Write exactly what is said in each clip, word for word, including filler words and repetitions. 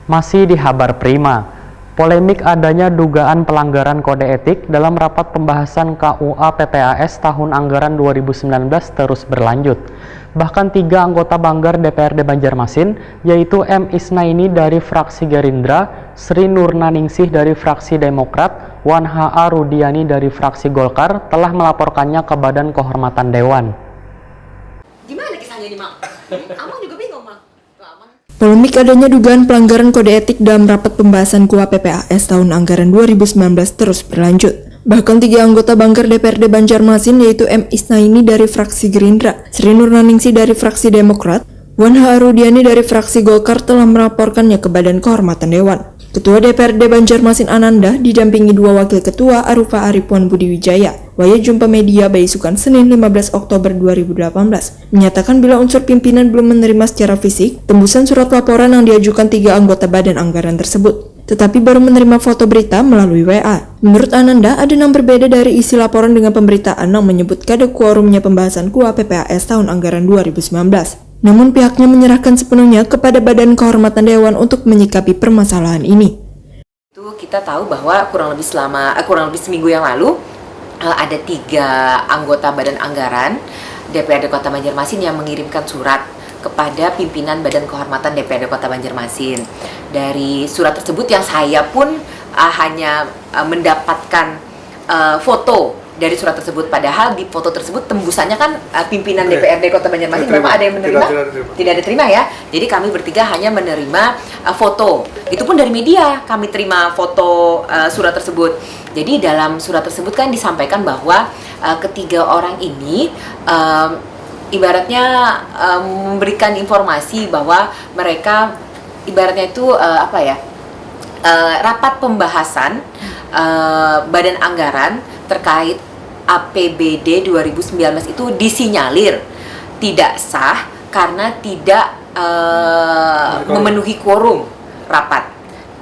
Masih di Habar Prima, polemik adanya dugaan pelanggaran kode etik dalam rapat pembahasan K U A P P A S tahun anggaran dua ribu sembilan belas terus berlanjut. Bahkan tiga anggota Banggar D P R D Banjarmasin, yaitu M Isnaini dari fraksi Gerindra, Sri Nurnaningsih dari fraksi Demokrat, wan H A Rudiani dari fraksi Golkar telah melaporkannya ke Badan Kehormatan Dewan. Gimana kisahnya ini, Mang? Amang juga bingung, Mang. Tuh, Amang. Polemik adanya dugaan pelanggaran kode etik dalam rapat pembahasan K U A P P A S tahun anggaran dua ribu sembilan belas terus berlanjut. Bahkan tiga anggota Banggar D P R D Banjarmasin, yaitu M Isnaini dari fraksi Gerindra, Sri Nurnaningsih dari fraksi Demokrat, wan H A Rudiani dari fraksi Golkar telah melaporkannya ke Badan Kehormatan Dewan. Ketua D P R D Banjarmasin Ananda didampingi dua wakil ketua, Arufa Arif wan Budi Wijaya, wayah jumpa media baisukan Senin lima belas Oktober dua ribu delapan belas, menyatakan bila unsur pimpinan belum menerima secara fisik tembusan surat laporan yang diajukan tiga anggota Badan Anggaran tersebut, tetapi baru menerima foto berita melalui W A. Menurut Ananda, ada yang berbeda dari isi laporan dengan pemberitaan yang menyebut kada kuorumnya pembahasan K U A P P A S tahun anggaran dua ribu sembilan belas. Namun pihaknya menyerahkan sepenuhnya kepada Badan Kehormatan Dewan untuk menyikapi permasalahan ini. Itu kita tahu bahwa kurang lebih selama eh, kurang lebih seminggu yang lalu eh, ada tiga anggota Badan Anggaran D P R D Kota Banjarmasin yang mengirimkan surat kepada pimpinan Badan Kehormatan D P R D Kota Banjarmasin. Dari surat tersebut yang saya pun eh, hanya eh, mendapatkan eh, foto dari surat tersebut, padahal di foto tersebut tembusannya kan eh, pimpinan D P R D Kota Banjarmasin. Bapak ada yang menerima? Tidak ada terima ya. Jadi kami bertiga hanya menerima eh, foto. Itu pun dari media kami terima foto eh, surat tersebut. Jadi dalam surat tersebut kan disampaikan bahwa eh, ketiga orang ini em, ibaratnya em, memberikan informasi bahwa mereka ibaratnya itu eh, apa ya, eh, rapat pembahasan eh, Badan Anggaran terkait A P B D dua ribu sembilan belas itu disinyalir tidak sah karena tidak eh, memenuhi quorum rapat.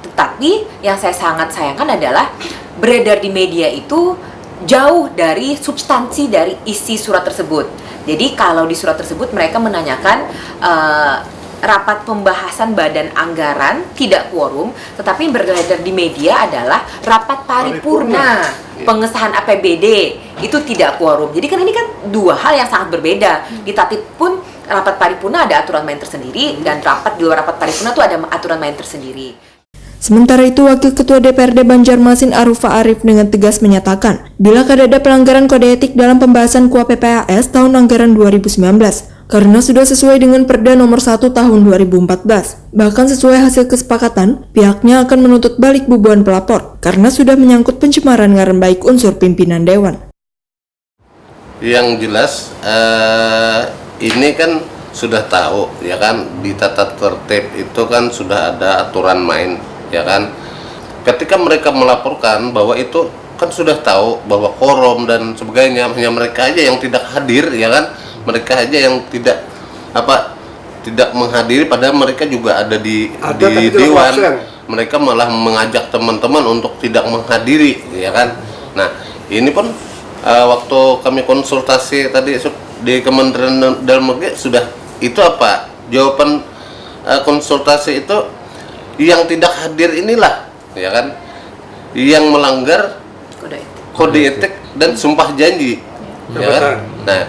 Tetapi yang saya sangat sayangkan adalah beredar di media itu jauh dari substansi dari isi surat tersebut. Jadi kalau di surat tersebut mereka menanyakan eh, rapat pembahasan Badan Anggaran tidak kuorum, tetapi yang beredar di media adalah rapat paripurna pengesahan A P B D itu tidak kuorum. Jadi kan ini kan dua hal yang sangat berbeda. Di Tatip pun rapat paripurna ada aturan main tersendiri dan rapat di luar rapat paripurna itu ada aturan main tersendiri. Sementara itu, Wakil Ketua D P R D Banjarmasin Arufa Arif dengan tegas menyatakan, bila kadada pelanggaran kode etik dalam pembahasan K U A P P A S tahun anggaran dua ribu sembilan belas, karena sudah sesuai dengan Perda Nomor satu Tahun dua ribu empat belas. Bahkan sesuai hasil kesepakatan, pihaknya akan menuntut balik bubuhan pelapor karena sudah menyangkut pencemaran ngaran baik unsur pimpinan dewan. Yang jelas eh, ini kan sudah tahu ya kan, di tata tertib itu kan sudah ada aturan main ya kan. Ketika mereka melaporkan bahwa itu kan sudah tahu bahwa quorum dan sebagainya, hanya mereka aja yang tidak hadir ya kan, mereka aja yang tidak apa tidak menghadiri, padahal mereka juga ada di ada, di dewan. Mereka malah mengajak teman-teman untuk tidak menghadiri ya kan. Nah, ini pun uh, waktu kami konsultasi tadi di Kementerian Dalam Negeri sudah itu apa jawaban uh, konsultasi itu, yang tidak hadir inilah ya kan yang melanggar kode etik, kode etik dan sumpah janji ya kan. Nah,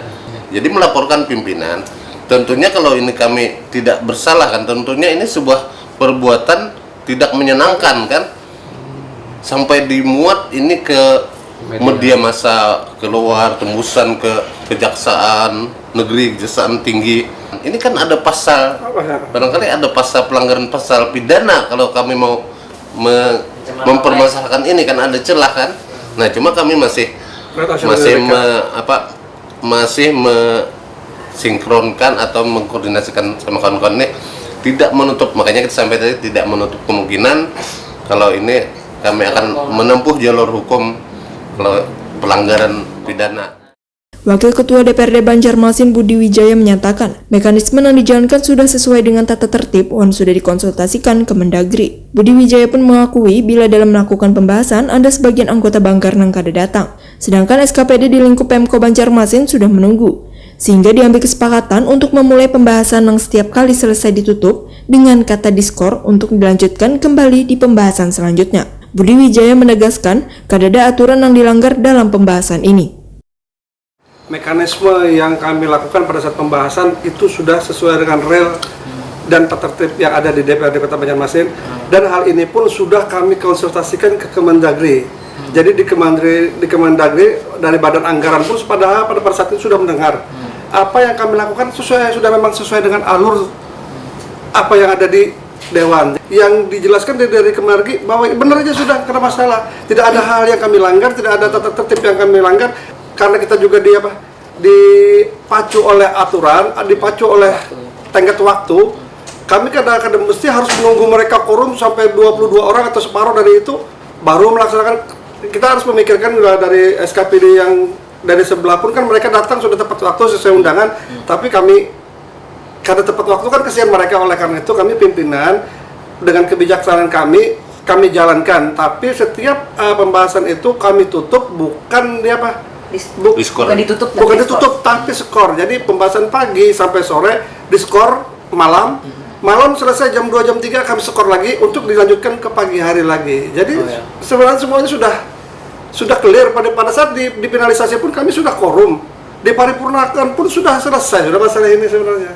jadi melaporkan pimpinan, tentunya kalau ini kami tidak bersalah kan, tentunya ini sebuah perbuatan tidak menyenangkan kan, sampai dimuat ini ke media massa keluar, tembusan ke kejaksaan negeri, kejaksaan tinggi. Ini kan ada pasal, barangkali ada pasal pelanggaran pasal pidana kalau kami mau me mempermasalahkan ini kan ada celah kan. Nah, cuma kami masih masih me, apa masih mesinkronkan atau mengkoordinasikan sama kawan-kawan ini tidak menutup, makanya kita sampai tadi tidak menutup kemungkinan kalau ini kami akan menempuh jalur hukum kalau pelanggaran pidana. Wakil Ketua D P R D Banjarmasin Budi Wijaya menyatakan, mekanisme yang dijalankan sudah sesuai dengan tata tertib wan sudah dikonsultasikan ke Mendagri. Budi Wijaya pun mengakui bila dalam melakukan pembahasan ada sebagian anggota Banggar nang kada datang, sedangkan S K P D di lingkup Pemko Banjarmasin sudah menunggu. Sehingga diambil kesepakatan untuk memulai pembahasan yang setiap kali selesai ditutup dengan kata diskor untuk dilanjutkan kembali di pembahasan selanjutnya. Budi Wijaya menegaskan, kadada aturan yang dilanggar dalam pembahasan ini. Mekanisme yang kami lakukan pada saat pembahasan itu sudah sesuai dengan rel dan tata tertib yang ada di D P R D Kota Banjarmasin, dan hal ini pun sudah kami konsultasikan ke Kemendagri. Jadi di Kemendagri, di Kemendagri dari Badan Anggaran pun pada pada pada saat itu sudah mendengar apa yang kami lakukan sesuai, sudah memang sesuai dengan alur apa yang ada di Dewan. Yang dijelaskan dari, dari Kemendagri bahwa benar aja sudah, kena masalah, tidak ada hal yang kami langgar, tidak ada tata tertib yang kami langgar, karena kita juga di apa dipacu oleh aturan, dipacu oleh tenggat waktu. Kami kadang-kadang mesti harus menunggu mereka quorum sampai dua puluh dua orang atau separuh dari itu baru melaksanakan. Kita harus memikirkan juga dari S K P D yang dari sebelah pun kan mereka datang sudah tepat waktu sesuai undangan, tapi kami kada tepat waktu kan kesian mereka. Oleh karena itu kami pimpinan dengan kebijaksanaan kami kami jalankan, tapi setiap uh, pembahasan itu kami tutup bukan di apa Dis- bu- Diskor. Bukan ditutup, bukan ditutup tapi skor. Jadi pembahasan pagi sampai sore diskor malam, malam selesai jam dua jam tiga kami skor lagi untuk dilanjutkan ke pagi hari lagi. Jadi Oh, ya. Sebenarnya semuanya sudah sudah clear pada pada saat di, difinalisasi pun kami sudah quorum, diparipurnakan pun sudah selesai sudah masalah ini sebenarnya.